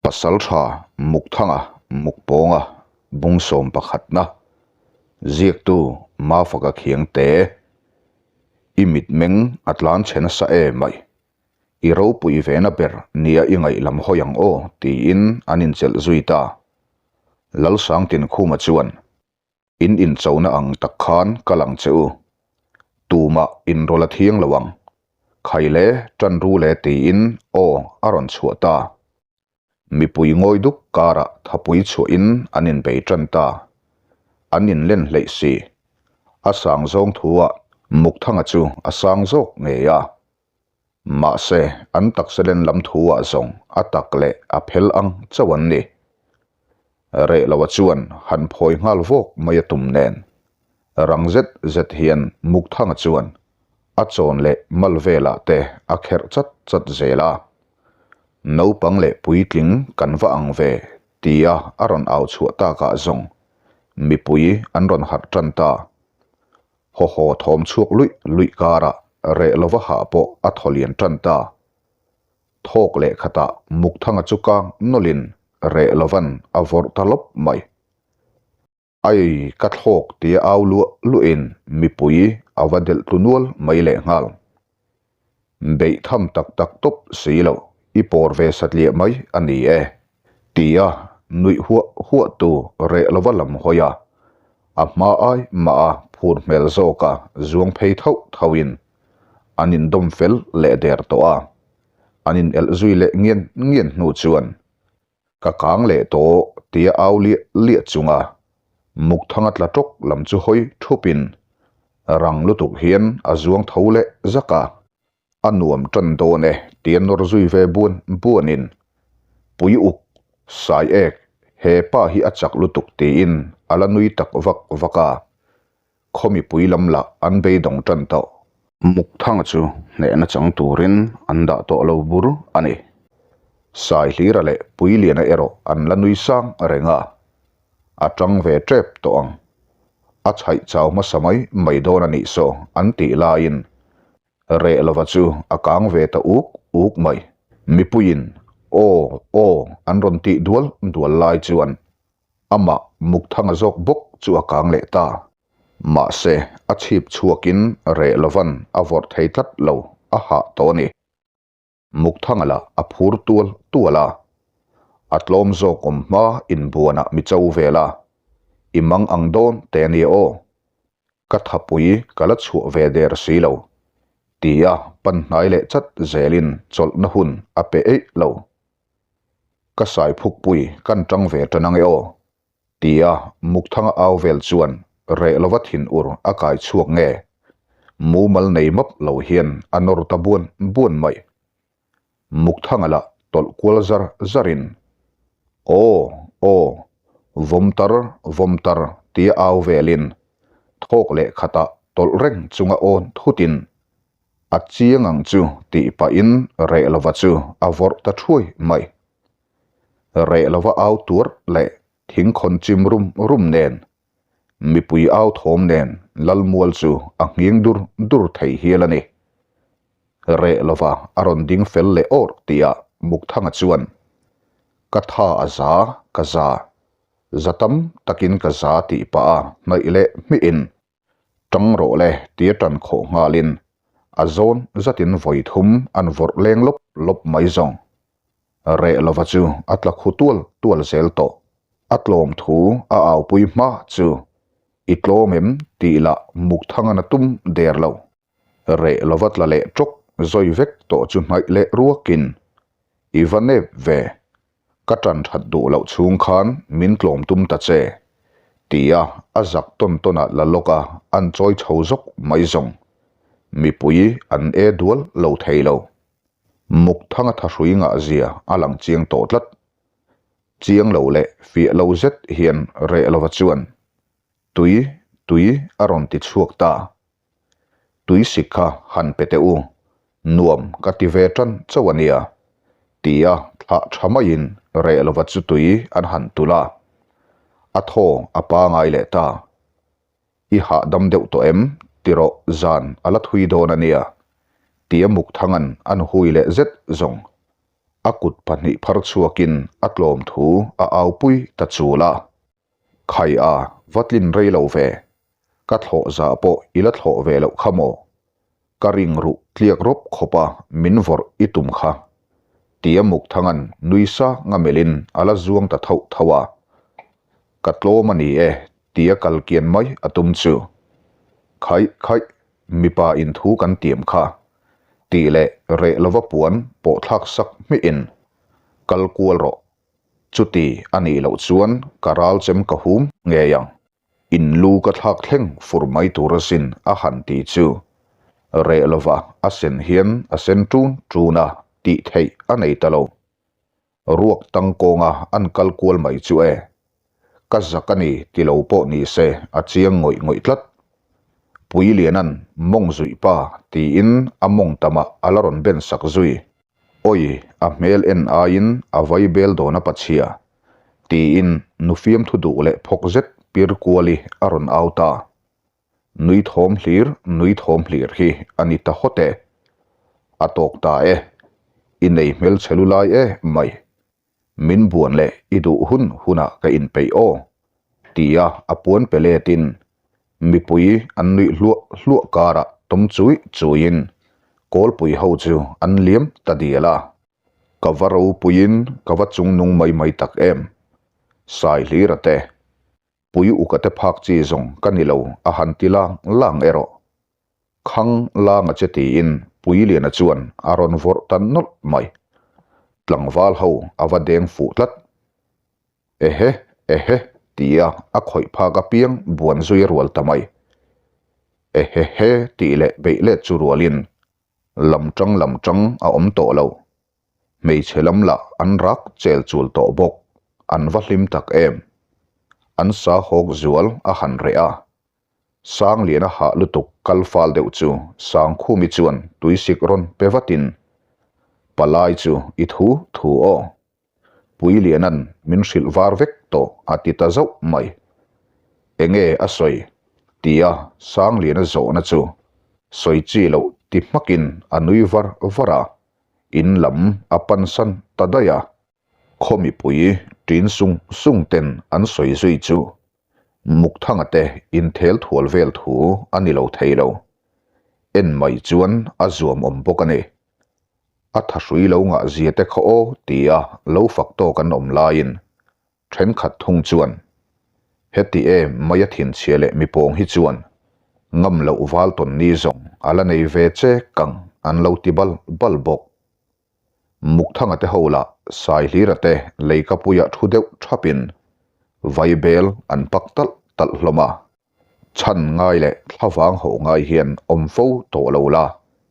Pasaltha Mukthanga Mukpawnga bungsawm pakhatna ziaktu Mafaka Khiangte I mitmeng a tlan chhe nasa e mai. I ropui vena ber nia i ngaih lam hawi ang aw tiin an inchelh zui ta. Lalsangtin Khuma chuan In inchona ang tak khan kal ang che u. Tumah inrawlh a thiang lo ang. Khai le, tan ru le tiin aw a rawn chhuah ta. Mipui ngawi duk karah thapui chhuahin an inbei tan ta. An inlen hleih si. A sang zawng thuah Mukthanga chu a sang zawk ngei a. Mahse, an taksa len lam thuah zawng a tak leh a phel ang chauh an ni. Reh loa chuan han phawi nghal vawk mai a tum nen, rang zet zet hian Mukthanga chuan a chawn leh mal velah te a kherh chat chat zel a. Naupang leh puitling kan va ang ve tia a rawn au chhuah takah zawng mipui an rawn harh tan ta. Haw haw thawm chhuak luih luih karah reh lova hah pawh a thaw lian tan ta. Thawk leh khatah Mukthanga chu kang nawlhin reh lovan a vawrh ta lawp mai. Ai ka thlawk tia au luah luahin mipui a va delh tlu nual mai lehnghal. Beih tham tak tak tawp si lo, i pawr ve satliah mai a ni e, tia nuih huah huah tu reh lova lam hawi a, a hma ai mah a phur hmel zawk a zuang phei thauh thauhin an indawm fel leh der tawh a, an inelh zui leh ngian ngian hnu chuan Ka kang leh tawh tia au liah liah chunga Mukthanga tla tawk lam chu hawi thupin rang lutuk hian a zuang tho leh zak a, a nuam tan dawn e tia nawr zui ve buan buanin Pui uk, sai ek, he pa hi a chak lutuk tiin a la nui tak vak vak a, khaw mipui lam lah an beidawng tan tawh. Mukthanga chu hnehna chang turin an dah tawh lo bur a ni. Saihlira leh Puiliana erawh an la nui sang reng a, a tang ve tep tawh ang. A chhaih chau hmasa mai mai dawn a nih saw an tih laiin reh lova chu a kang ve ta uk uk mai. Mipuiin aw aw an rawn tih dual dual lai chuan amah Mukthanga zawk bawk chu a kang leh ta. Mahse, a chhip chhuakin reh lovan a vawrh thei tlat lo, a hah tawh a ni. Mukthanga lah a phur tual tual a, a tlawm zawk awm hma inbuanah mi cho vel a, i mang ang dawn te a nia aw. Ka thapui ka la chhuah ve der si lo, tia pan hnai leh chat zelin chawlhna hun a pe eih lo. Ka saiphukpui kan tang ve tan ange aw. Tia Mukthanga au vel chuan reh lova thin ur a kai chhuak nge? Mumal nei map lo hian a nawr ta buan buan mai. Mukthanga lah tawlh kual zar zarin, Aw, aw, vawmtar, vawmtar tia au velin thawk leh khatah tawlh reng chunga awn thutin a chiang ang chu tih pahin reh lova chu a vawrh ta thuai mai. Reh lova au tuar leh thingkhawn chim rum rum nen, mipui au thawm nen Lalmual chu a nghing dur dur thei hial a ni. Reh lova a rawn ding fel leh awrh tihah Mukthanga chuan, Ka tha a za, ka za. Za tam takin ka za tih pah a hnaih leh hmihin Tang rawh le tia tan khawh nghalin a zawn zatin vawi thum an vawrh leng lawp lawp mai zawng. Reh lova chu a tla khu tual tual zel tawh. A tlawm thu a aupui hma chu i tlawm em tih lah muk thang an a tum der lo. Reh lova tla leh tawk zawi vek tawh chu hnaih leh ruakin i va nep ve. Ka tan that duh loh chhung khan min tlawm tum ta che, tia a zak tawn tawn ah la lawk a an chawi chho zawk mai zawng. Mipui an e dual lo thei lo. Muk thanga thahrui ngah zia a lang chiang tawh tlat. Chiang lo leh fiah lo zet hian reh lova chuan tui tui a rawn ti chhuak ta. Tui sik kha han pe teh u, nuam ka ti ve tan chauh a nia, tia thlah tha maiin reh lova chu tui an han tulh a. A thaw a pangai leh ta. I hahdam deuh tawh em? Ti rawh zan a la thui dawn a nia, tia Mukthanga'n an hui leh zet zawng. A kut pahnih phar chhuakin a tlawm thu a aupui ta chul a. Khai a, va tlin rei lo ve. Ka thlawh zah pawh i la thlawh ve loh kha maw? Ka ring ruh tliak rawp khawp a min vawrh i tum kha. Tia Mukthanga'n nui sang a melhin a la zuang ta thauh thauh a. Ka tlawm a ni e tia kal kian mai a tum chu. Khaih khaih, mipa in thu kan tiam kha. Tih leh reh lova puan pawh thlak sak hmihin kal kual rawh. Chuti a nih loh chuan ka ral chem ka hum ngei ang. In lu ka thlak thleng fur mai tur asin a han ti chu. Reh lova a sen hian a sen ṭun ṭun a, tih theih a nei ta lo. Ruak tang kawnga an kal kual mai chu e. Ka zak a ni ti lo pawh ni se a chiang ngawih ngawih tlat. Puilianan mawng zuih pa tiin a mawng tamah a la rawn ben sak zui. Awi, a hmel en aiin a vai bel dawn a pachhia. Tiin nu fiamthu duh leh phawk zet pir kuali a rawn au ta. Nui thawm hlir, nui thawm hlir hi a ni ta hawt e. A tawk ta e. I nei hmelchhe lu lai e mai. Min buan leh i duh hun hunah ka inpeih aw. Tia a puan pe letin mipui an nuih hluah hluah karah tawm chui chuiin kawlpui ho chu an liam ta dial a. Ka va ropuiin ka va chungnung mai mai tak em. Saihlira te, pui uka te phak chi zawng ka ni lo a han ti lang lang erawh. Khang langa che tiin Puiliana chuan a rawn vawrh ta nawlh mai. Tlangval ho a va deng fuh tlat. Ehe, ehe tia a khawih phak apiang buan zui a rual ta mai. Ehehe tih leh beih let chu rualin Lam tang lam tang a awm tawh lo. Hmeichhe lam lah an rak chel chul tawh bawk. An va hlim tak em. An sa hawk zual a han reh a. Sangliana hah lutuk kal fal deuh chu Sangkhumi chuan tuisik rawn pe vatin, Palai chu i thu thu aw. Puilianan min hrilh var vek tawh a ti ta zauh mai. Enge a sawi? tia Sangliana zawhna chu sawi chi loh ti hmakin a nui var var a, in lam a pansan ta daih a. Khaw mipui ṭin sung sung ten an sawi zui chu Mukthanga te inthel thual vel thu a ni lo thei lo. En mai chuan a zuamawm bawk a ni. A thahrui lo ngah zia te kha aw tia lo fak tawk an awm laiin thenkhat thung chuan heti em mai a thinchhia leh mipawng hi chuan ngam loh val tawn ni zawng a la nei ve che kang an lo ti bal bal bawk. Mukthanga te ho lah Saihlira te leikapuiah thu deuh thapin vaibel an pak talh talh hlawm a. Chhan ngai leh thlavang ho ngai hian awm fo tawh lo la,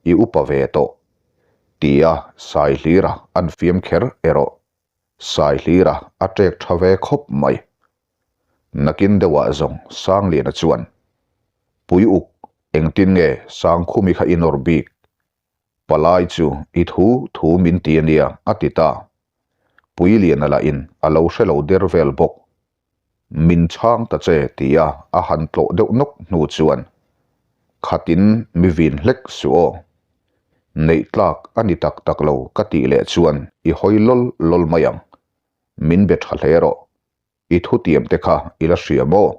i upa ve tawh. Tia Saihlira an fiam kher erawh Saihlira a ṭek ṭha ve khawp mai. Nakin deuhah zawng Sangliana chuan, Pui uk, engtin nge Sangkhumi kha i nawr bik? Palai chu i thu thu min ti a nia, a ti ta. Puiliana lahin a lo hre lo der vel bawk. Min chhang ta che tia a han tlawh deuh nawk hnu chuan khatin mi vin hlek suh aw. Neih tlak a ni tak tak lo ka tih leh chuan i hawi lawl lawl mai ang. Min be tha hle rawh. I thutiam te kha i la hria maw?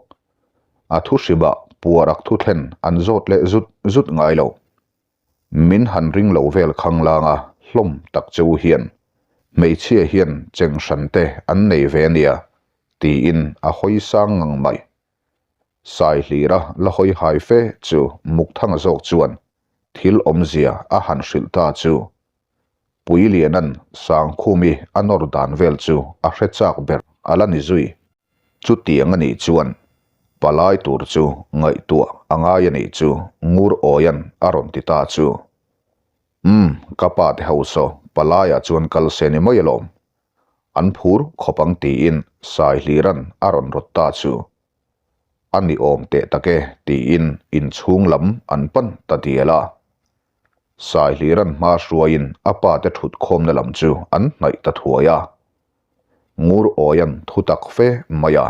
A thu hrimah puarak thu thlen an zawt leh zut zut ngai lo. Min han ring lo vel khang langa hlawm tak che u hian hmeichhia hian cheng hran te an nei ve ania tiin a hawi sang ngang mai. Saihlira la hawi hai fe chu Mukthanga zawk chuan thil awmzia a han hrilh ta chu Puilianan Sangkhumi a nawr dan vel chu a hre chak ber a la ni zui. Chutiang a nih chuan palai tur chu ngaihtuah a ngai a nih chu Ngur Awian a rawn ti ta chu. Umm, ka pa te ho saw palaiah chuan kal se ni mai alawm. An phur khawp ang tiin Saihliran a rawn rawt ta chu. A ni awm teh tak e tiin inchhung lam an pan ta dial a. Saihliran hma hruaiin a pa te thut khawmna lam chu an hnaih ta thuai a. Ngur Awian thu tak fe mai a.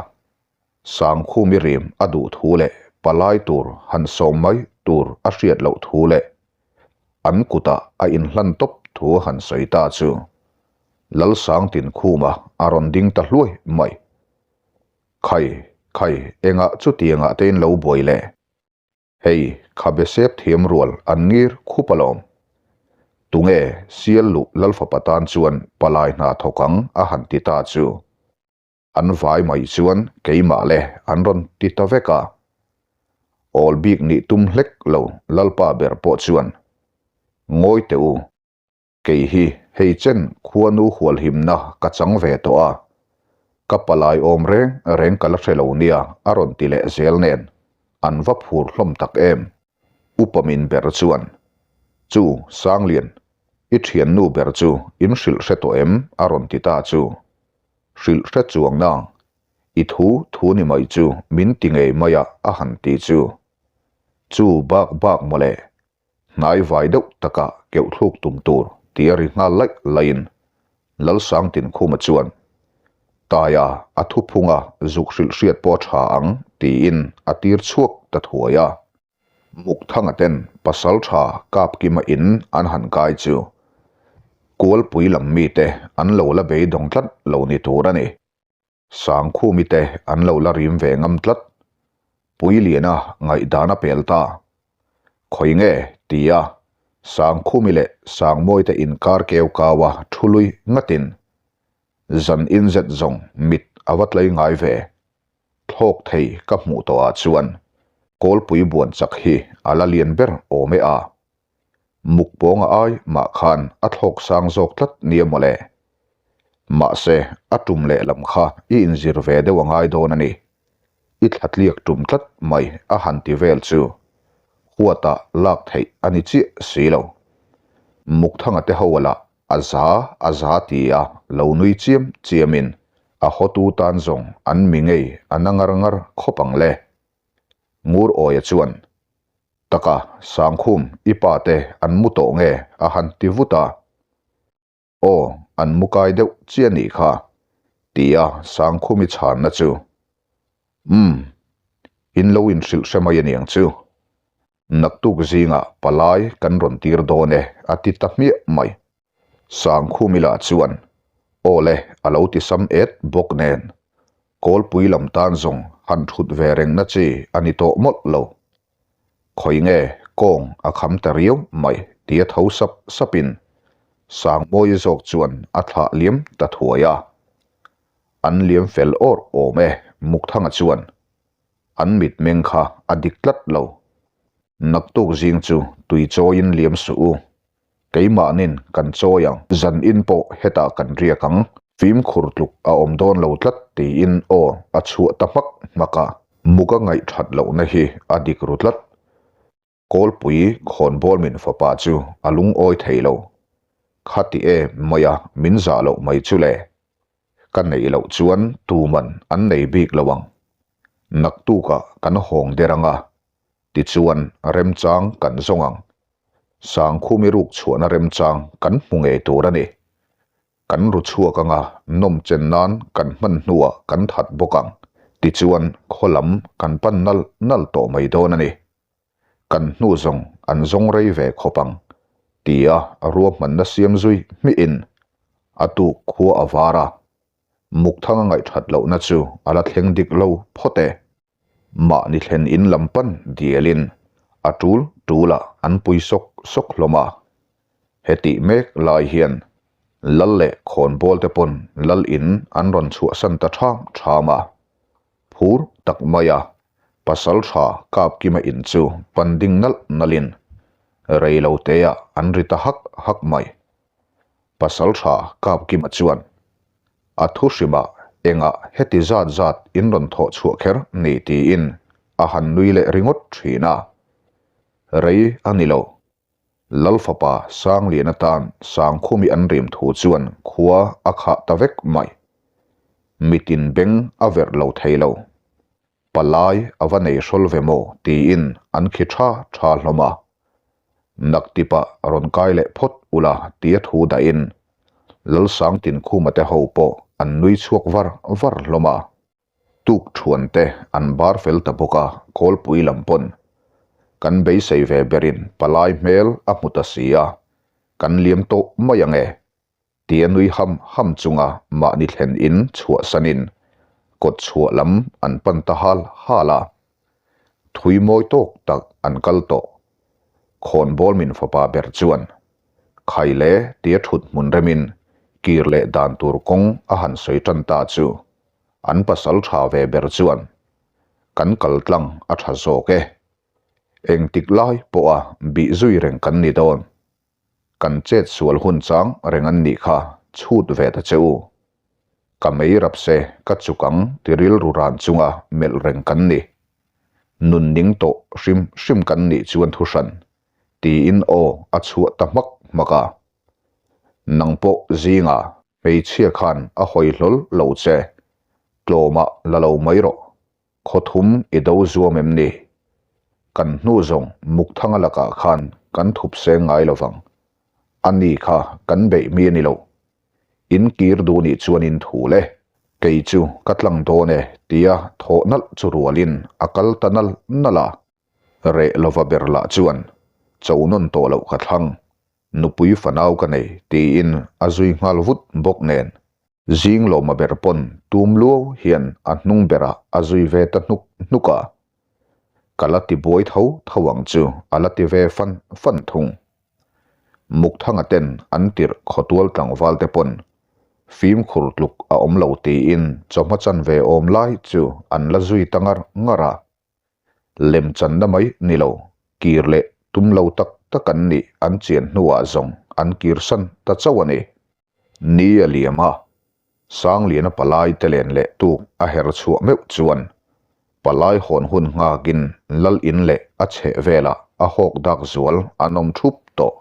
Sangkhumi rim a duh thu leh palai tur han sawm mai tur a hriat loh thu leh an kutah a inhlan tawp thu a han sawi ta chu. Lalsangtinkhuma a rawn ding ta hluai mai. Khai, khai, engah chutiangah te in lo buai le? Hei, khabe sep thiam rual an ngir khup alawm. Tunge sial luh Lalfapa tan chuan palai hna thawk ang a han ti ta chu. An vai mai chuan keimah le an rawn ti ta vek a. Awl bik nih tum hlek lo Lalpa ber pawh chuan, Ngawi teh u, Kei hi hei chen khuanu hualhimna ka chang ve tawh a, ka palai awm reng reng ka la hre lo nia a rawn ti leh zel nen an va phur hlawm tak em. Upa min ber chuan, Chu, Sanglian, i thiannu ber chu in hrilh hre tawh em? a rawn ti ta chu. Hrilh hre chuang nang, i thu thu ni mai chu min ti ngei mai a a han ti chu. Chu bak bak mawle, Hnai vai deuh taka keuh thluk tum tur ti a ri nghal laih laihin Lalsangtinkhuma chuan, Taia a thuphunga zuk hrilh hriat pawh a tha ang tiin a tir chhuak ta thuai a. Mukthanga ten pasal tha Kapkima in an han kai chu Kualpui lam mite an lo la beidawng tlat lo ni tur a ni. Sangkhumi te an lo la rim ve ngam tlat. Puiliana ngaihdan a pel ta. Khawi nge? ti a, Sangkhumi leh Sangmawi te inkar keu kau a thu lui ngatin zan in zet zawng mit a va tlei ngai ve. Thlawk thei ka hmuh tawh ah chuan Kawlpui buan chak hi a la lian ber awm e a. Muk pawnga ai mah khan a thlawk sang zawk tlat nia mawle. Mahse, a tum leh lam kha i inzir ve deuh a ngai dawn a ni. I thlatliak tum tlat mai a han ti vel chu huatah lak theih a ni chiah si lo. Mukthanga te ho lah a za a za ti a lo nui chiam chiamin a hawtu tan zawng an mi ngei a na ngar ngar khawp ang le. Ngur Awia chuan, Taka, Sangkhum, i pa te an mu tawh nge? a han ti vut a. Aw, an mu kai deuh chiah nih kha, tia Sangkhumi chhanna chu. Umm, in lo inhrilh hre mai aniang chu. Naktuk zingah palai kan rawn tir dawn e, a ti ta hmiah mai. Sangkhumi lah chuan, Aw le, a lo ti sam et bawk nen, Kawlpui lam tan zawng han thut ve rengna chi a ni tawh mawlh lo. Khawi nge kawng a kham ta riau mai tia tho sap sapin Sangmawii zawk chuan a thlah liam ta thuai a. An liam fel awr awm e Mukthanga chuan an mitmeng kha a dik tlat lo. Naktuk zing chu tui chawiin liam suh u. Keimahnin kan chawi ang, zan in pawh hetah kan riak ang, fimkhur tluk a awm dawn lo tlat tiin aw a chhuah ta hmak hmak a. Muka ngaihthat lohna hi a dik ru tlat. Kawlpui khawnbawl min fapa chu a lungawi thei lo. Khati em mai a min zah loh mai chu le. Ka neih loh chuan tuman an nei bik lo ang. Naktukah kan hawng der ang a, tichuan remchang kan zawng ang. Sangkhumi ruk chhuahna remchang kan hmu ngei tur a ni. Kan ru chhuak anga nawm chen nan kan hman hnuah kan that bawk ang. Tichuan khaw lam kan pan nal nal tawh mai dawn a ni. Kan hnu zawng an zawng rei ve khawp ang, tia ruahmanna siam zui hmihin a tuk khua a var a. Mukthanga ngaihthat lohna chu a la thleng dik lo phawt e. Mahni thlen in lam pan dialin a tul tulah an pui sawk sawk hlawm a. Hetih mek lai hian Lal leh khawnbawl te pawn Lal in an rawn chhuahsan ta ṭham ṭham a. Phur tak maia pasal ṭha Kapkima in chu pan ding nalh nalhin rei lo teah an ri ta hak hak mai. Pasal ṭha Kapkima chuan A thu hrimah engah heti zat zat in rawn thawh chhuah kher ni tiin a han nui leh ringawt thin a. Rei a ni lo. Lal fapa Sanglian atan Sangkhumi an rim thu chuan khua a khah ta vek mai. Mitin beng a verh lo thei lo. Palai a va nei hrawl ve maw tiin an khi tha tha hlawm a. Naktipah rawn kai leh phawt ula tia thu dahin Lalsangtinkhuma te ho pawh an nui chhuak var var hlawm a. Tuk thuan te an bar fel ta bawk a, Kawlpui lam pawn kan beisei ve berin palai hmel a hmu ta si a, kan liam tawh mai ang e. Tia nui ham ham chunga mahni thlen in chhuahsanin kawt chhuah lam an pan ta hal hal a. Thui mawi tawk tak an kal tawh. Khawnbawl min fapa ber chuan Khai le tia thut hmun remin kir leh dan tur kawng a han sawi tan ta chu an pasal tha ve ber chuan kan kal tlang a tha zawk e. Engtik lai pawha bih zui reng kan ni dawn. Kan chet sual hun chang reng an nih kha chhut ve ta che u. Ka mei rap se ka chuk ang ti rilru ran chunga melh reng kan ni. Nun ning tawh hrim hrim kan nih chuan thu hran tiin aw a chhuah ta hmak hmak a. Nang pawh zinga hmeichhia khan a hawi hlawl lo che, tlawmah la lo mai rawh. Khawthum i do zuam em ni? Kan hnu zawng Mukthanga lakah khan kan thup seng ngai lo vang. A ni kha kan beih mi a ni lo. In kir duh nih chuan in thul e. Kei chu ka tlang dawn e tia thawh nalh chu rualin a kal ta nal nal a. Reh lova ber lah chuan cho nawn tawh loh ka thlang. Nupui fanau ka nei tiin a zui nghal vut bawk nen. Zing lawma ber pawn tum luau hian a hnung berah a zui ve ta hnuk hnuk a. Ka la ti buai tho tho ang chu a la ti ve fan fan thung. Mukthanga ten an tirh khawtual tlangval te pawn fimkhur tluk a awm lo tiin chawhma chanve awm lai chu an la zui ta ngar ngar a. Lem channa mai ni lo, kir leh tum lo tak tak an nih an chian hnuah zawng an kirsan ta chauh a ni. Ni a liam a, Sangliana palai te len leh tuk a her chhuah meuh chuan palai hawn hun nghakin lal in leh a chheh velah a hawk dak zual an awm thup tawh.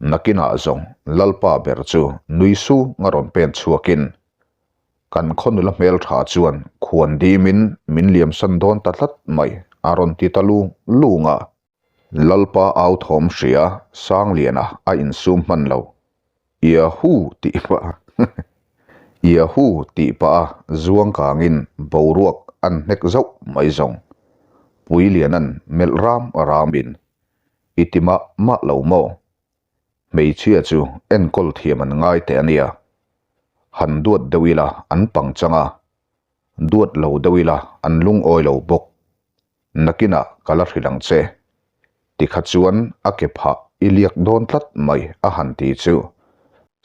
Nakinah zawng Lalpa ber chu nui sung a rawn pen chhuakin kan khaw nula hmeltha chuan khuan dimin min liamsan dawn ta tlat mai a rawn ti ta lung lung a. Lalpa au thawm hria Sangliana a insum hman lo. Yahoo! tih pah Yahoo! tih pah a zuang kangin boruak an hnek zauh mai zawng. Puiliana'n melh ram ramin, I ti mah mah lo maw? Hmeichhia chu enkawl thiam an ngai teh a nia. Han duat deuh ila an pang chang a, duat lo deuh ila an lungawi lo bawk. Nakinah ka la hrilh ang che. Tikha chuan a ke phah i liak dawn tlat mai a han ti chu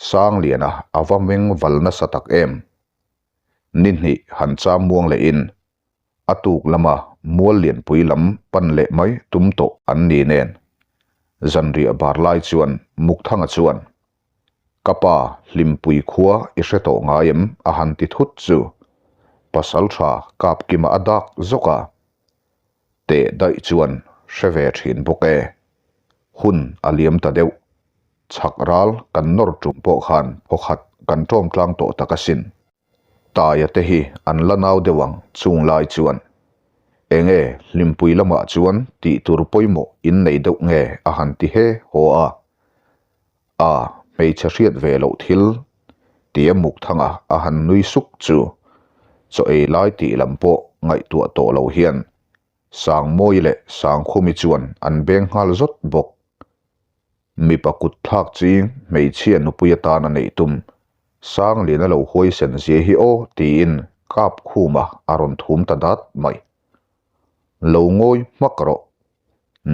Sangliana a va meng val nasa tak em. Ni hnih han cham muang lehin a tuk lama mual lianpui lam pan leh mai tum tawh an ni nen. Zanriah bar lai chuan Mukthanga chuan Ka pa Hlimpui khua i hre tawh ngai em? a han ti thut chu Pasaltha Kapkima a dak zawk a. Teh daih chuan hre ve thin bawk e. Hun a liam ta deuh. Chhak ral kan nawr tum pawh khan phawkhat kan tawm tlang tawh tak asin. Taia te hi an la nau deuh ang chung lai chuan. Enge Hlimpui lamah chuan tih tur pawimawh in nei deuh nge a han ti he haw a. A, hmeichhe hriat ve loh thil tia Mukthanga a han nui suk chu chaw ei lai tih lam pawh ngaihtuah tawh lo hian Sangmawi leh Sangkhumi chuan an beng nghal zawt bawk. Mipa kut thlak ching hmeichhia nupui atan a neih tum Sangliana lo huaisen zia hi aw tiin kap khuma a rawn thum ta dat mai. Lo ngawi hmak rawh.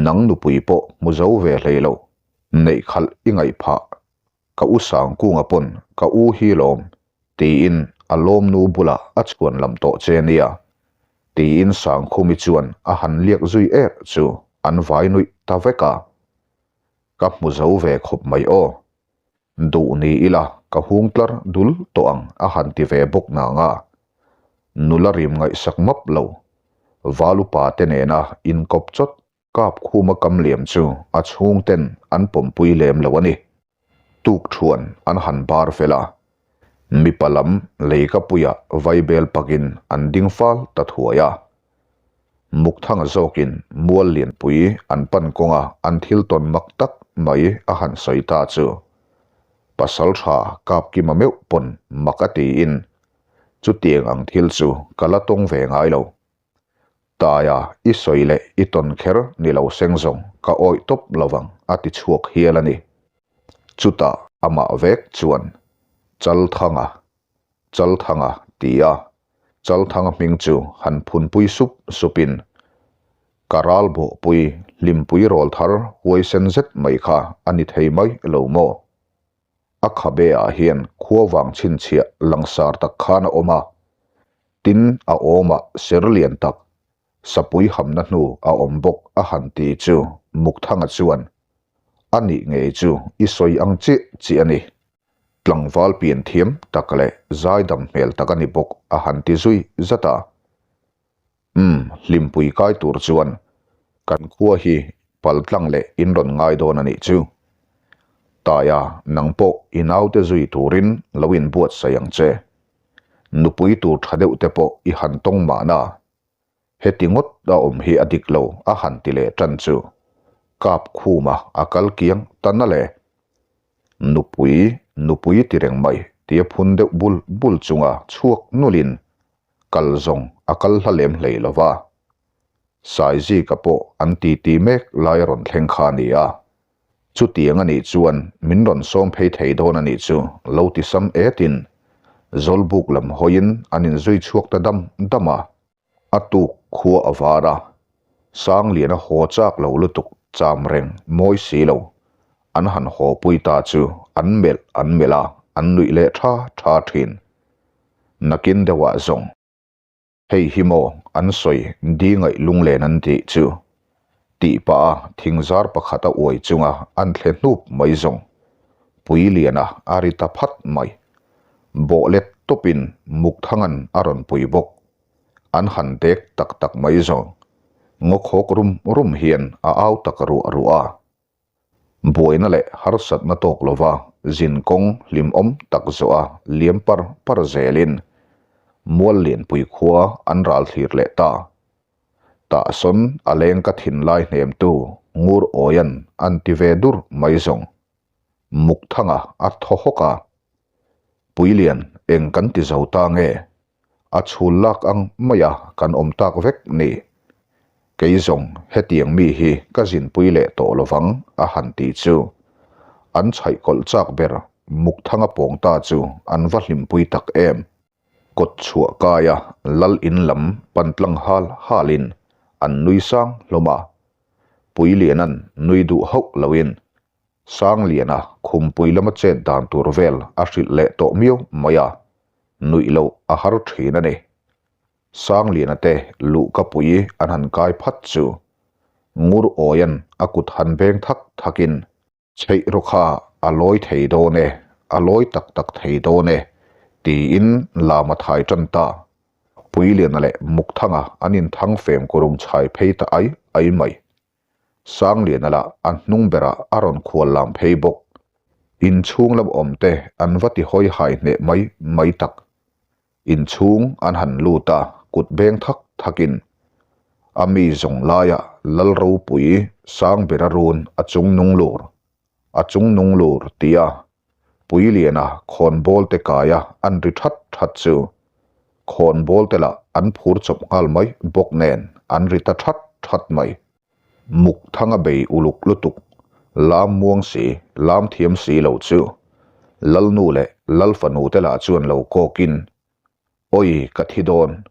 Nang nupui pawh hmu zo ve hlei lo. Neih khalh i ngaih phah, ka u Sangkunga pawn ka u hi lawm tiin a lawmnu bulah a chhuan lam tawh che nia tiin Sangkhumi chuan a han liak zui er chu an vai nuih ta vek a. Ka hmu zo ve khawp mai aw. Duh ni ila ka hung tlar dul tawh ang a han ti ve bawk nang a. Nula rim ngaihsak map lo, Valupa te nena inkawp chawt Kap khuma kam liam chu a chhungten an pawmpui lem lo a ni. Tuk thuan an han bar fel a, mipa lam leikapuia vaibel pakin an ding fal ta thuai a. Mukthanga zawkin mual lianpui an pan kawnga an thil tawn mak tak mai a han sawi ta chu Pasaltha Kapkima meuh pawn mak a tiin chutiang ang thil chu ka la tawng ve ngai lo. Taia, i sawi leh i tawn kher ni lo seng zawng ka awih tawp lo vang a ti chhuak hial a ni. Chutah. Amah vek chuan, Chalthanga, Chalthanga ti a Chalthanga hming chu han phunpui sup supin, Ka ral bawhpui hlimpui rawl thar huaisen zet mai kha a ni thei mai lo maw? A khabe ah hian khua vang chhinchhiah langsar tak khan a awm a, tin a awmah ser lian tak sapui hamna hnu a awm bawk a han ti chu Mukthanga chuan a nih ngei chu i sawi ang chiah chiah a ni. Tlangval pian thiam tak leh zaidam hmel tak a ni bawk a han ti zui zat a. Umm, hlimpui kai tur chuan kan khua hi pal tlang leh in rawn ngai dawn a nih chu. Taia, nang pawh i naute zui turin lo inbuatsaih ang che. Nupui tur tha deuh te pawh i han tawng mahna. Heti ngawt a awm hi a dik lo a han ti leh tan chu. Kap khuma a kal kiang ta na le. Nupui, nupui ti reng mai tia phun deuh bul bul chunga chhuak nulin kal zawng a kal hla lem hlei lo va. Saizika pawh an titi mek lai a rawn thleng kha a ni a. Chutiang a nih chuan min rawn sawm phei thei dawn a nih chu lo ti sam etin Zawlbuk lam hawiin an inzui chhuak ta dam dam a. A tuk khua a var a, Sangliana haw chak lo lutuk cham reng mawi si lo. An han haw pui ta chu an melh an melh a, an nuih leh tha tha thin. Nakin deuhah zawng. Hei hi maw an sawi di ngaih lunglen an tih chu. Tih pah a thingzar pakhat a uai chunga an thle hnup mai zawng. Puiliana a ri ta phat mai. Bawh let tawpin Mukthangan a rawn pui bawk. An han dek tak tak mai zawng. Ngaw khawk rum rum hian a au tak ruah ruah a. Buaina leh harsatna tawk lova zin kawng hlimawm tak zawh a liam par par zelin mual lianpui khua an ral thlir leh ta. Tahsawn a leng ka thinlai hnemtu Ngur Awian an ti ve dur mai zawng. Mukthanga a thaw hawk a. Puilian eng kan ti zo ta nge? A chhul lak ang maia kan awm tak vek ni. Kei zawng hetiang mi hi ka zinpui leh tawh lovang a han ti chu. An chhaih kawlh chak ber Mukthanga pawng ta chu an va hlimpui tak em. Kawt chhuah kaia lal in lam pan tlang hal halin an nui sang hlawm a. Puilianan nui duh hauh loin Sangliana khumpui lama chet dan tur vel a hrilh leh tawh miau mai a, nuih loh a har thin a ni. Sangliana te luhka pui an han kai phat chu Ngur Awian a kut han beng thak thakin, Chheih rawh kha a lawi thei dawn e, a lawi tak tak thei dawn e, tiin lam a thai tan ta. Puiliana leh Mukthanga an inthang fem kurum chhai phei ta ai ai mai. Sangliana lah a hnung berah a rawn khual lam phei bawk. Inchhung lam awmte an va ti hawi hai hneh mai mai tak. Inchhung an han lut a, kut beng thak thakin a mi zawng laiah Lal ropui Sangbera run a chung nung lur a chung nung lur tia Puiliana khawnbawl te kaia an ri that that chu khawnbawl te lah an phur chawp nghal mai bawk nen an ri ta that that mai. Muk thanga bei uluk lutuk, lam muang si, lam thiam si lo chu Lalnu leh Lalfanu te lah chuan lo kawkin, Awi ka thi dawn,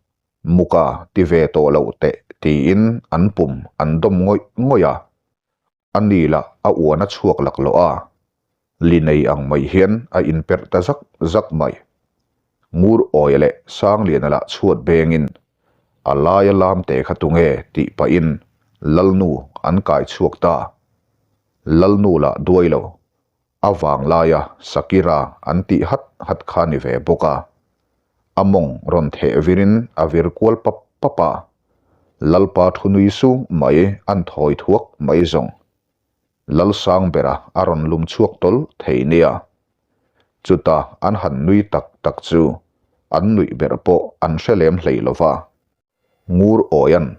muka ti ve tawh loh teh tiin an pum an dawm ngawih ngawih a. A ni lah a uan a chhuak laklawh a, li nei ang mai hian a inperh ta zak zak mai. Ngur Awia leh Sangliana lah chhuat bengin a laia lam te kha tunge tih pahin Lalnu an kai chhuak ta. Lalnu lah duai lo, a vang laia Sakira an tih hat hat kha ni ve bawk a. A mawng rawn theh virin a vir kual pap pap a. Lalpa thu nui sung mai an thawi thuak mai zawng. Lalsang bera a rawn lum chhuak tawlh thei nia. Chuta an han nui tak tak chu an nuih ber pawh an hre lem hlei lo va. Ngur Awian,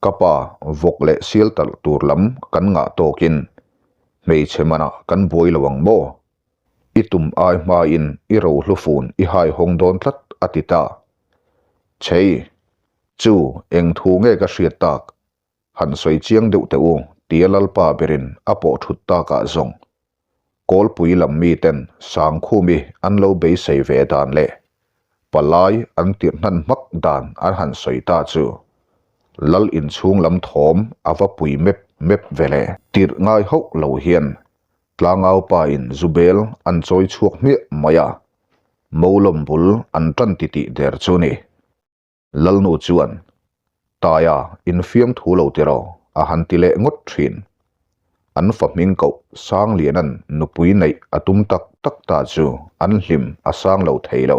Ka pa, vawk leh sial talh tur lam kan ngah tawkin hmeichhe manah kan buai lo ang maw? I tum ai hmain i rohlufun i hai hawng dawn tlat a ti ta. Chei, chu eng thu nge ka hriat tak? Han sawi chiang deuh teh u, tia Lalpa berin a pawh thut takah zawng. Kawlpui lam miten Sangkhumi an lo beisei ve dan leh palai an tirh hnan hmak dan an han sawi ta chu Lal inchhung lam thawm a va pui mep mep ve le. Tirh ngai hauh lo hian Tlangau pa in Zubel an chawi chhuak hmiah mai a, Molawm bul an tan titih der chu ni. Lalnu chuan, Taia, infiam thu lo tiraw? a han ti leh ngawt thin. An fa hming koh Sangliana'n nupui neih a tum tak tak ta chu an hlim a sang lo thei lo.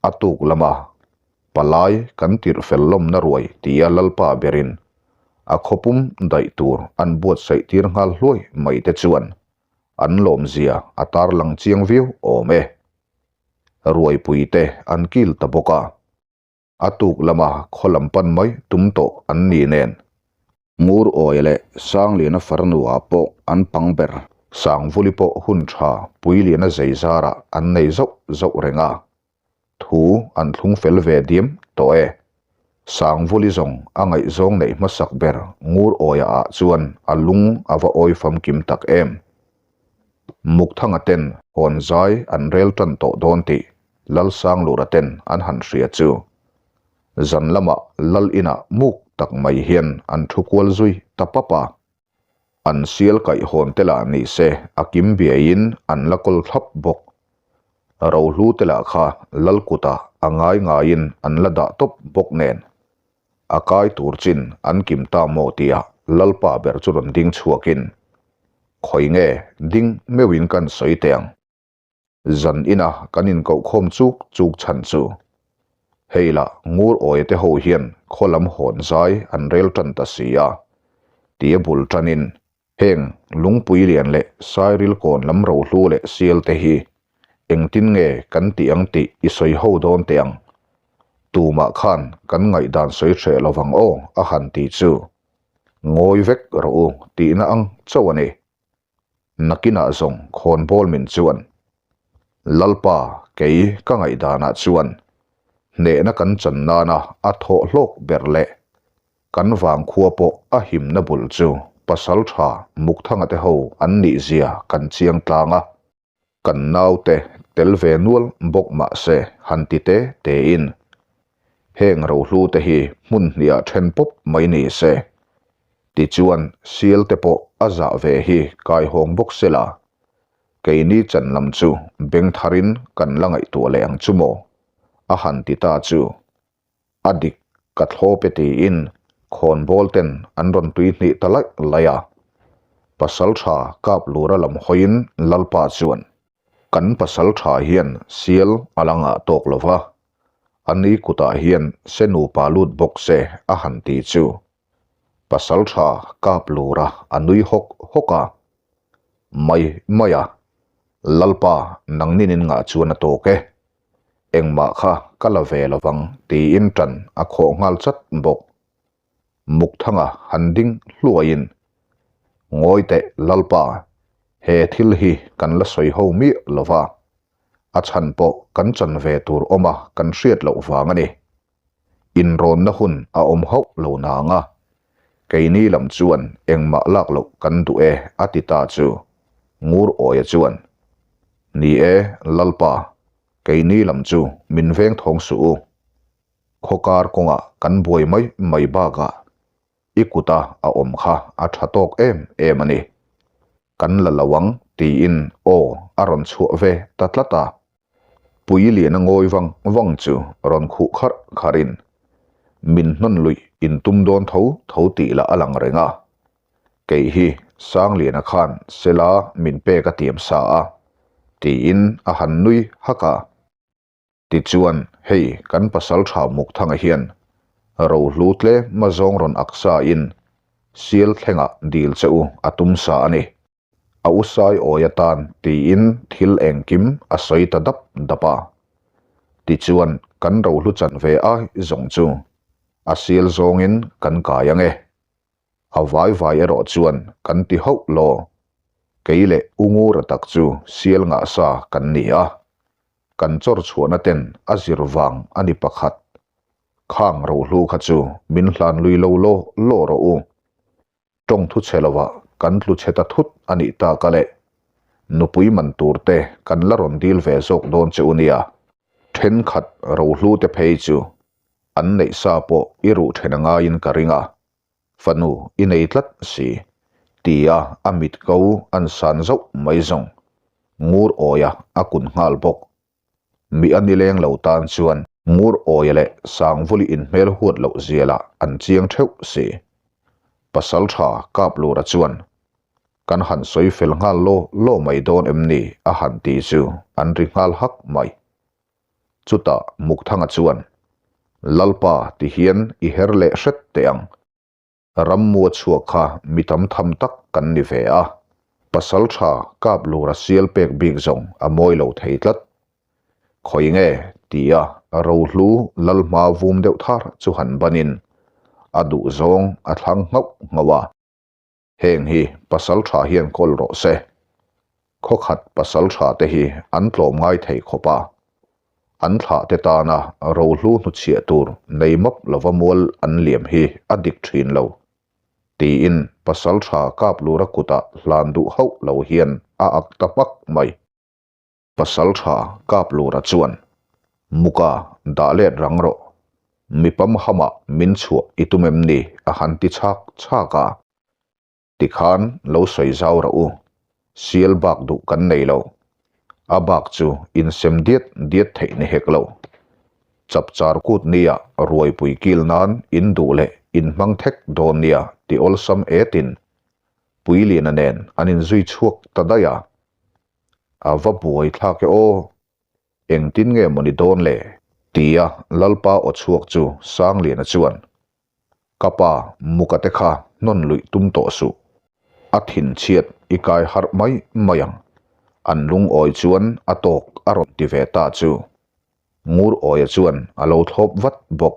A tuk lama palai kan tirh fel lawmna ruai tia Lalpa berin a khawpum daih tur an buatsaih tir nghal hluai mai te chuan an lawmzia a tarlang chiang viau awm e. Ruaipui te an kil ta bawk a, a tuk lama khaw lam pan mai tum tawh an ni nen. Ngur Awia leh Sangliana farnu ah pawh an pang ber. Sangvuli pawh hun tha Puiliana zei zarah an nei zauh zauh reng a, thu an thlung fel ve diam tawh e. Sangvuli zawng a ngaihzawng neih hmasak ber Ngur Awia ah chuan a lung a va awi famkim tak em. Mukthanga ten hawn zai an rel tan tawh dawn tih Lalsanglura ten an han hria chu zan lamah Lal inah muk tak mai hian an thu kual zui ta pap a. An sial kaih hawn te lah ni se a kim biaiin an la kawl thlap bawk. Rohlu te lah kha Lal kutah a ngai ngaiin an la dah tawp bawk nen. A kai tur chin an kim ta maw tia Lalpa ber chu rawn ding chhuakin, Khawi nge ding meuhin kan sawi teh ang. Zan ina kan inkohkhawm chuk chuk chhan chu. Hei lah ngur awia te ho hian khaw lam hawn zai an rel tan ta si a, tia bul tanin Heng lungpui lian leh sairil kawn lam rohlu leh sial te hi engtin nge kan tih ang tih i sawi ho dawn teh ang. Tumah khan kan ngaihdan sawi hreh lovang aw a han ti chu. Ngawi vek rawh u tihna ang chauh a ni. Nakinah zawng khawnbawl min chuan. Lalpa kei ka ngaihdanah chuan hnehna kan chan nana a thawh hlawk ber leh Kan vangkhua pawh a himna bul chu pasaltha Mukthanga te ho an nih zia kan chiang tlang a, kan naute tel ve nual bawk mah se han ti te tein heng rohlu te hi hmun hniah then pawp mai ni se. Tichuan sial te pawh a zah ve hi kaihawng bawk se la, keini chan lam chu beng tharin kan la ngaihtuah leh ang chu maw? a han ti ta chu. A dik, ka thlawp e tiin khawnbawl ten an rawn tui hnih ta laih laih a. Pasaltha kap lura lam hawiin Lalpa chuan, Kan pasaltha hian sial a la ngah tawk lo va, a ni kutah hian se nupa lut bawk se a han ti chu. Pasaltha kap lura a nui hawk hawk a. Mai mai a, Lalpa nangnin in ngah chuan a tawk e. Engmah kha ka la ve lo vang tiin ṭan a khawh nghal chat bawk. Mukthanga han ding hluaiin, Ngawi teh Lalpa, he thil hi kan la sawi ho miah lo va, a chhan pawh kan chan ve tur awma kan hriat loh vang a ni. Inrawnna hun a awm hauh lo nang a, keini lam chuan engmah lak loh kan duh e a ti ta chu Ngur Awia chuan, Ni e, Lalpa, keini lam chu min veng thawng suh u. Khawkar kawngah kan buai mai mai bakah i kuta a awm kha a tha tawk em em a ni. Kan la lo ang tiin aw a rawn chhuah ve ta tlat a. Pui lian a ngawi vang vang chu rawn khuh kharh kharhin min hnawn luih in tum dawn tho tho tih lah a lang reng a. Kei hi Sangliana khan Sela min pek a tiam sa a tiin a han nui hak a. Tichuan hei kan pasaltha Mukthanga hian rohlu tlem a zawng rawn ak sa in sial thlengah dil che u a tum sa a ni. A u sai awi atan tiin thil engkim a sawi ta dap dap a. Tichuan kan rohlu chan ve ai zawng chu a sial zawngin kan kai ang e. A vai vai erawh chuan kan ti hauh law. Kei leh u Ngura tak chu sial ngah sa kan ni a. Kan chawr chhuahna ten a zir vang a ni pakhat. Khang rohlu kha chu min hlan lui lo law law rawh u. Tawng thu chhe lovah kan tlu chhe ta thut a nih tak a le. Nupui man tur te kan la rawn dil ve zawk dawn che u nia. Thenkhat rohlu te phei chu an neih sa pawh i ruh then a ngaiin ka ring a, fanu i nei tlat si, tia a mit ko an san zauh mai zawng. Ngur awia a kun nghal bawk. Mi a nileng lo tan chuan Ngur awia leh Sangvuli inhmel huat loh zia lah an chiang theuh si. Pasaltha Kaplura chuan Kan han sawi fel nghal law law mai dawn em ni? a han ti chu an ri nghal hak mai. Chutah Mukthanga chuan, Lalpa ti hian i her leh hret teh ang. Rammua chhuak kha mi tam tham tak kan ni ve a, pasaltha kap lura sial pek bik zawng a mawi lo thei tlat. Khawi nge? tia Rohlu Lalhma vum deuh thar chu han banin a duhzawng a thlang nghauh nghauh a. Heng hi pasal tha hian kawl rawh se. Khawkhat pasal tha te hi an tlawm ngai thei khawp a. An thlah te tana rohlu hnuchhiah tur nei map lova mual an liam hi a dik thin lo. Tiin pasal tha kap lura kutah hlan duh hauh lo hian a ak ta hmak mai. Pasal tha kap lura chuan, Muka, dah let rang rawh. Mi pamhamah min chhuah i tum em ni? a han ti chhak chhak a. Tikhan lo sawi zau rawh u, sial bak duh kan nei lo. A bak chu insem diat diat theih ni hek lo. Chapchar kut nia ruaipui kil nan in duh leh in hmang thek dawn nia ti awlsam etin Puiliana nen an inzui chhuak ta daih a. A va buai thlak e aw, engtin nge maw ni dawn le? Tia Lalpa aw chhuak chu Sangliana chuan, Ka pa, muka te kha hnawn luih tum tawh suh. A thinchhiat i kai harh mai mai ang. An lungawi chuan a tawk a rawn ti ve ta chu. Ngur awia chuan a lo thlawp vat bawk.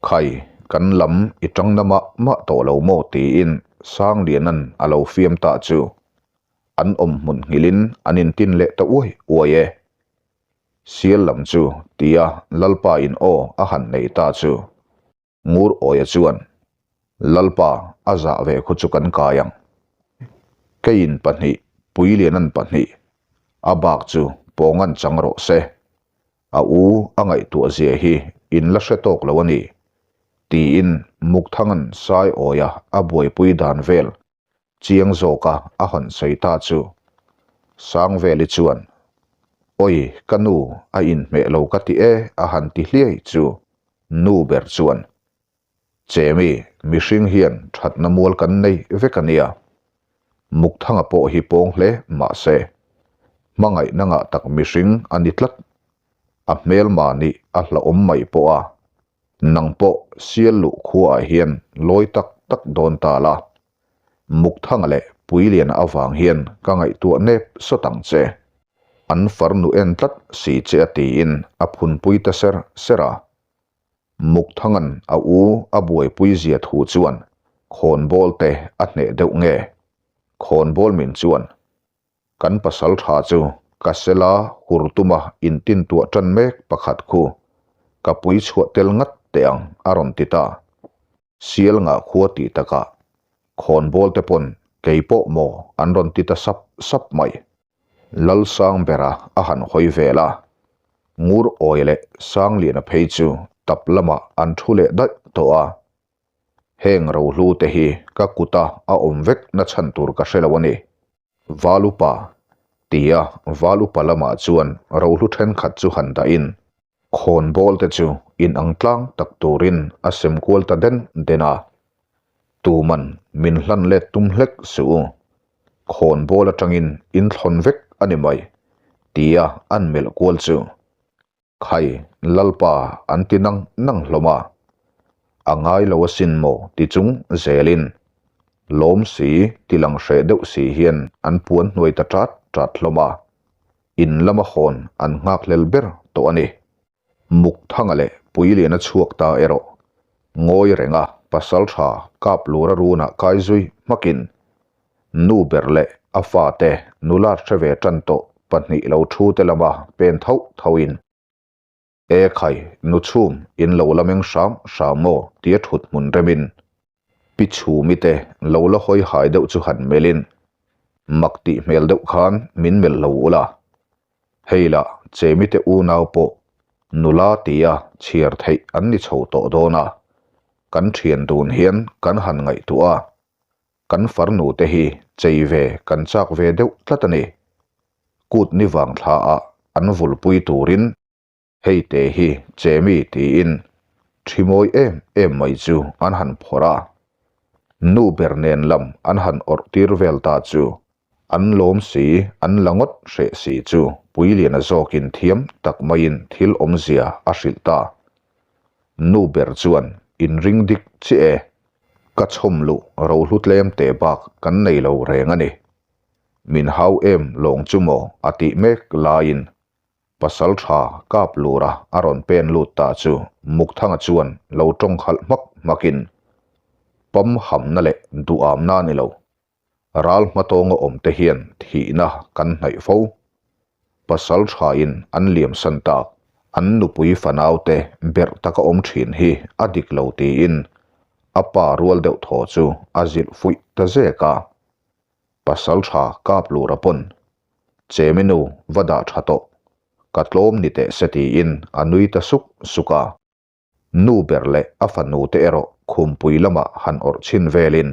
Khai, kan lam i tang na mah mah tawh lo maw tiin Sangliana'n a lo fiam ta chu. An awm hmun nghilhin an intin leh ta uai uai e. Sial lam chu tia Lalpa in aw a han nei ta chu. Ngur awia chuan, Lalpa, a zah ve khu chu kan kai ang. Keiin pahnih, Puilianan pahnih, a bak chu pawngan chang rawh se. A u a ngaihtuah zia hi in la hre tawk lo a ni, tiin Mukthangan Saiawia a buaipui dan vel Chiang zawka a hawn sawi ta chu Sangveli chuan, Awi, ka nu, a inhmeh lo ka ti e a han ti hliai chu nu ber chuan, Chemi, mihring hian thatna mual kan nei vek a nia. Mukthanga pawh hi pawng hle mahse, hmangaihna ngah tak mihring a ni tlat. A hmelma nih a hlauhawm mai pawh a. Nang pawh sial luh khuaah hian lawi tak tak dawn ta la. Mukthanga leh Puiliana avang hian ka ngaihtuah nep sawt ang che. An farnu en tlat si che a tiin a phunpui ta ser ser a. Mukthanga'n a u a buaipui zia thu chuan khawnbawl te a hneh deuh nge? Khawnbawl min chuan Kan pasal tha chu ka sela hur tuma intintuah tan mek pakhat khu ka pui chhuah tel ngat teh ang a rawn ti ta. Sial ngah khua tih takah khawnbawl te pawn kei pawh maw an rawn ti ta sap sap mai. Lalsang bera a han hawi vel a, Ngur Awi leh Sangliana phei chu tap lamah an thu leh daih tawh a. Heng rohlu te hi ka kuta a awm vek na chhan tur ka hre lo a ni. Val upa, tia val upa lamah chuan rohlu thenkhat chu han dahin khawnbawl te chu inang tlang tak turin a sem kual ta den den a. Tuman min hlan let tum hlek suh u, khawnbawl atangin in thlawn vek a ni mai, tia an melh kual chu. Khai, Lalpa an ti nang nang hlawm a, a ngai lo asin maw ti chung zelin lawm si ti lang hreh deuh si hian an puan hnuai ta ṭat ṭat hlawm a, in lama hawn an nghakhlel ber tawh a ni. Mukthanga leh Puiliana chhuak ta erawh ngawi renga pasalṭha kap lura runah kai zui hmakin Nu ber leh a fate nula hre ve tan tawh pahnih lo thu te lama pen thauh thauhin, E khai, nu chhum in lo la meng hram hram maw tia thut hmun remin Pi Chhumi te lo la hawi hai deuh chu han melhin. Mak tih hmel deuh khan min melh lo ula. Hei lah Chemite unau pawh nula tia chhiar theih an ni chho tawh dawn a, kan thian dun hian kan han ngaihtuah a, kan farnu te hi chei ve kan chak ve deuh tlat a ni. Kut ni vang thla ah an vulpui turin Hei te hi Chemi tiin thi mawi em em mai chu an han phawrh a, nu ber nen lam an han awrh tir vel ta chu an lawm si, an la ngawt hreh si chu Puiliana zawkin thiam tak maiin thil awmzia a hrilh ta. Nu ber chuan inring dik chiah e, ka chhawm luh rohlu tlem teh bak kan nei lo reng a ni. Min hau em lawng chu maw a tih mek laiin Pasal tha kap lura a rawn pen lut ta chu Mukthanga chuan lo tawng khalh hmak hmakin pam hamna leh duhamna a ni lo. Ral hmatawnga awm te hian thihna kan hnaih fo. Pasal thain an liamsan tak, an nupui fanaute berh taka awm thin hi a dik lo tiin a pa rual deuh thaw chu a zilh fuih ta zek a. Pasal tha kap lura pawn Chemi nu va dah tha tawh, ka tlawm ni teh se tiin a nui ta suk suk a. Nu ber leh a fanu te erawh khumpui lamah han awrh chhin velin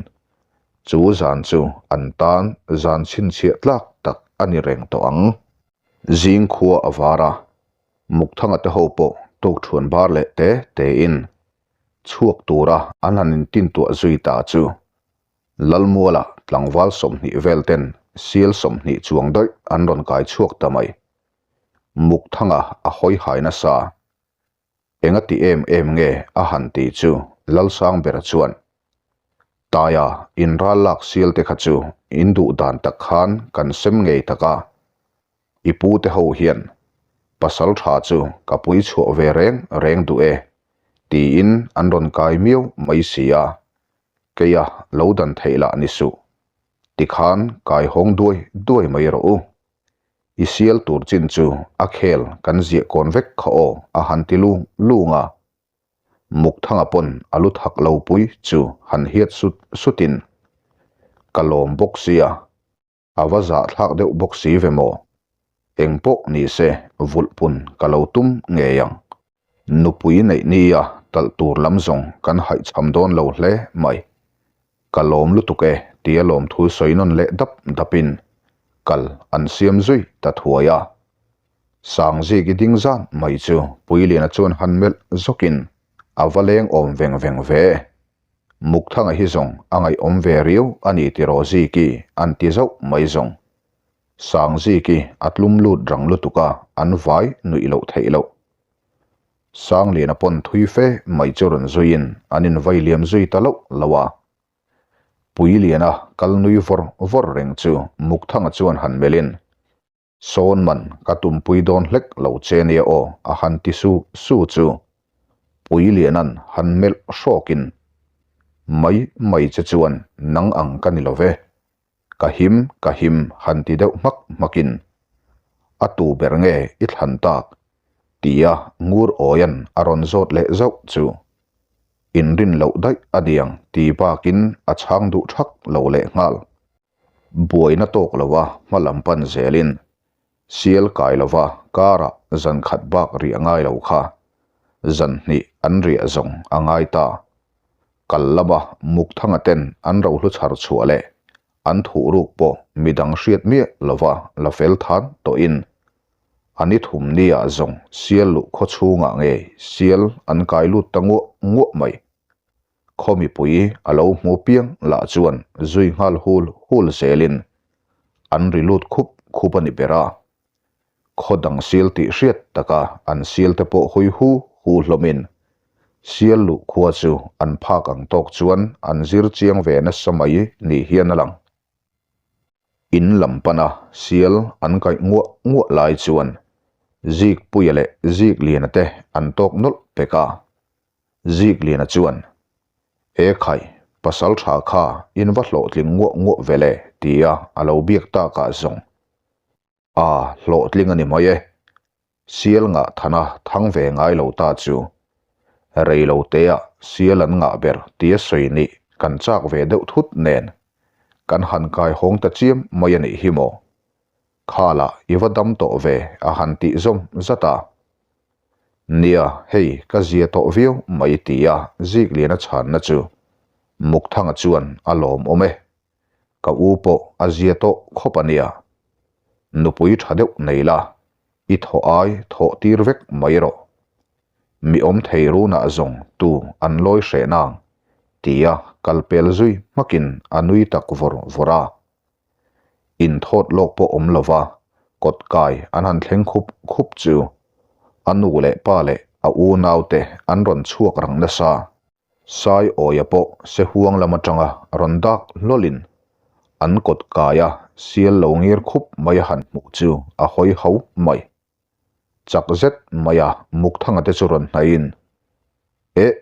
chu zan chu an tan zan chhinchhiah tlak tak a ni reng tawh ang. Zing khua a var a, Mukthanga te ho pawh tukṭhuan bar leh te tein chhuak tura an han intintuah zui ta chu Lalmuala tlangval 20 vel ten sial 20 chuang daih an rawn kai chhuak ta mai. Mukthanga a hawi hai nasa. Enga ti em em nge a han ti chu Lalsang bera chuan, Taia in ral lak sial te kha chu in duh dan tak khan kan sem ngei tak a. I pu te ho hian pasal tha chu ka pui chhuah ve reng reng duh e tiin an rawn kai miau mai si a. Keia lo dan theih lah ni suh. Tikhan kai hawng duai duai mai rawh u. I sial tur chin chu a khel kan ziah kawn vek kha aw a han ti lung lung a. Mukthanga pawn a lu thak lo pui chu han hiat sut sutin ka lawm bawk sia. A va zahthlak deuh bawk si ve maw? Eng pawh ni se vulh pun ka lo tum ngei ang. Nupui neih nia talh tur lam zawng kan haihchham dawn lo hle mai. Ka lawm lutuk e tia lawmthu sawi nawn leh dap dapin kal an siam zui ta thuai a. Sangziki ding zan mai chu Puiliana chuan han melh zawkin a va leng awm veng veng ve. Mukthanga hi zawng a ngaihawm ve riau a ni tiraw Ziki an ti zauh mai zawng. Sangziki a tlum lut rang lutuk a, an vai nuih loh theih loh. Sangliana pawn thui fe mai chu rawn zuiin an invai liam zui ta loh lo a. Puiliana kal nui vawr vawr reng chu Mukthanga chuan han melhin Sawn man ka tumpui dawn hlek lo che nia aw a han ti su su chu Puilianan han melh hrawkin mai mai che chuan nang ang ka ni lo ve, ka him ka him han ti deuh hmak hmakin a tu ber nge i thlan tak tia ngur awian a rawn zawt leh zauh chu inrin loh daih a niang ti bakin a chhang duh thak lo leh nghal. Buaina tawk lova hma lam pan zelin sial kai lova karah zan khat bak riah ngai lo kha zan hnih an riah zawng a ngai ta. Kal lama Mukthanga ten an rohlu chhar chhuah leh an thuh ruk pawh midang hriat miah lova la fel than tawhin a ni thum nia zawng sial luh khaw chhungah ngei sial an kai lut ta nguah nguah mai. Khaw mipui a lo hmu piang lah chuan zui nghal hul hul zelin an ri lut khup khup a ni ber a. Khaw dang sial tih hriat taka an sial te pawh hawi hu hu hlawmin sial luh khua chu an phak ang tawk chuan an zir chiang ve nasa mai ni hian a lang. In lam pana sial an kaih nguah nguah lai chuan Zikpuia leh Zikliana te an tawk nawlh pek a. Zikliana chuan, E khai, pasal tha kha in va hlawhtling nguah nguah ve le, tia a lo biak takah zawng. A, hlawhtling a ni mai e. Sial ngah thana thang ve ngai lo ta chu. Rei lo teah sial an ngah ber tia sawi nih kan chak ve deuh thut nen. Kan han kai hawng ta chiam mai a nih hi maw? Khala i va dam tawh ve a han tih zawm zat a. Nia, hei ka zia tawh viau mai tia Zikliana chhanna chu Mukthanga chuan a lawmawm e. Ka u pawh a zia tawh khawp a nia. Nupui tha deuh nei la, i thawh ai thawh tir vek mai rawh. Mi awm thei runah zawng tu an lawi hreh nang tia kal pel zui hmakin a nui tak vawr vawr a. Inthawt lawk pawh awm lova kawt kai an han thleng khup khup chu a nu leh pa leh a unaute an rawn chhuak rang nasa. Sai awia pawh se huang lam atanga rawn dak hlawlin an kawt kaia sial lo ngir khup mai a han hmuh chu a hawi ho mai. Chak zet maia Mukthanga te chu rawn hnaihin, Eh,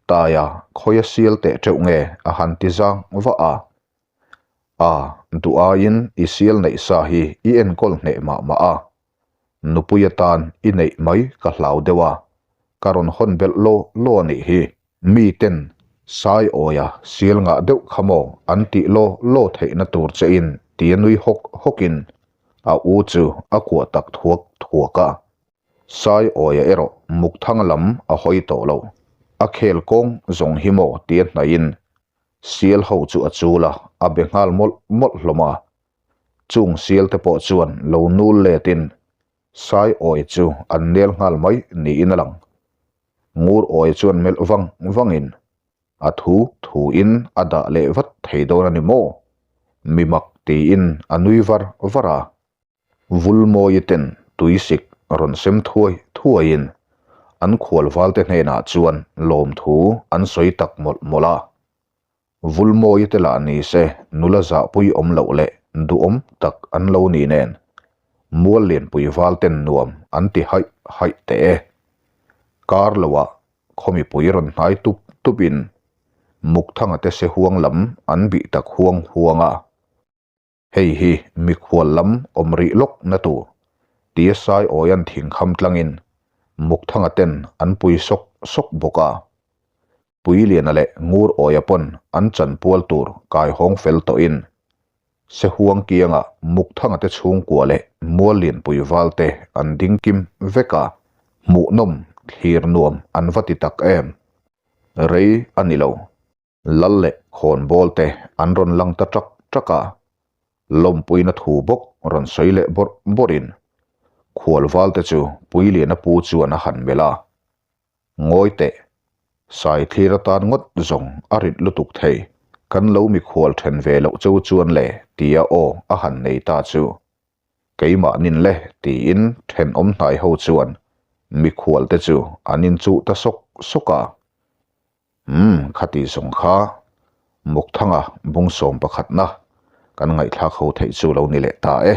Taia, khawia sial teh teuh nge? a han ti zang vah a. A, duh aiin i sial neih sa hi i enkawl hneh mah mah a. Nupui atan i neih mai ka hlau deuh a, ka rawn hawn belh law law a nih hi. Mi ten Sai awia sial ngah deuh kha maw an tih law law theihna tur che in tia nui hawk hawkin a u chu a kuah tak thuak thuak a. Sai awia erawh Mukthanga lam a hawi tawh lo. A khel kawng zawng hi maw tia hnaihin sial ho chu a chul a, a be nghal mawlh mawlh hlawm a. Chung sial te pawh chuan lo nul letin Sai awi chu an nel nghal mai niin a lang. Ngur awi chuan melh vang vangin a thu thuin a dah leh vat thei dawn a ni maw? Mi mak tiin a nui var var a. Vulmawi ten tuisik rawn sem thuai thuaiin an khualvalte hnenah chuan lawmthu an sawi tak mawlh mawlh a. Vulmawi te lah ni se nula zahpui awm loh leh duhawm tak an lo ni nen mual lianpui val ten nuam an ti haih haih teh e. Kar loah khaw mipui rawn hnai tup tup in Mukthanga te se huang lam an bih tak huang huang a. Hei hi mikhual lam awm rih lawk na tur tia Saiawian thingkham tlangin Mukthanga ten an pui sawk sawk bawk a. Puiliana leh Ngurawia pawn an chanpual tur kaihawng fel tawhin Sehuang kianga Mukthanga te chhungkua leh Muallianpui valte an ding kim vek a, hmuhnawm thlir nuam an va ti tak em. Rei a ni lo. Lal leh khawnbawl te an rawn lang ta ṭak ṭak a, lawmpuina thu bawk rawn sawi leh bawrh bawrhin khualval te chu Puiliana pu chuan a han melh a, Ngawi teh, sai thlir atan ngawt zawng a rit lutuk thei, kan lo mikhual then ve loh cheu chuan le tia aw a han nei ta chu. Keimah nin le tiin thenawm hnai ho chuan mikhual te chu an inchuh ta sawk sawk a. Umm, khati zawng kha Mukthanga bung sawm pakhatna kan ngaihthlak ho theih chu lo ni leh ta e.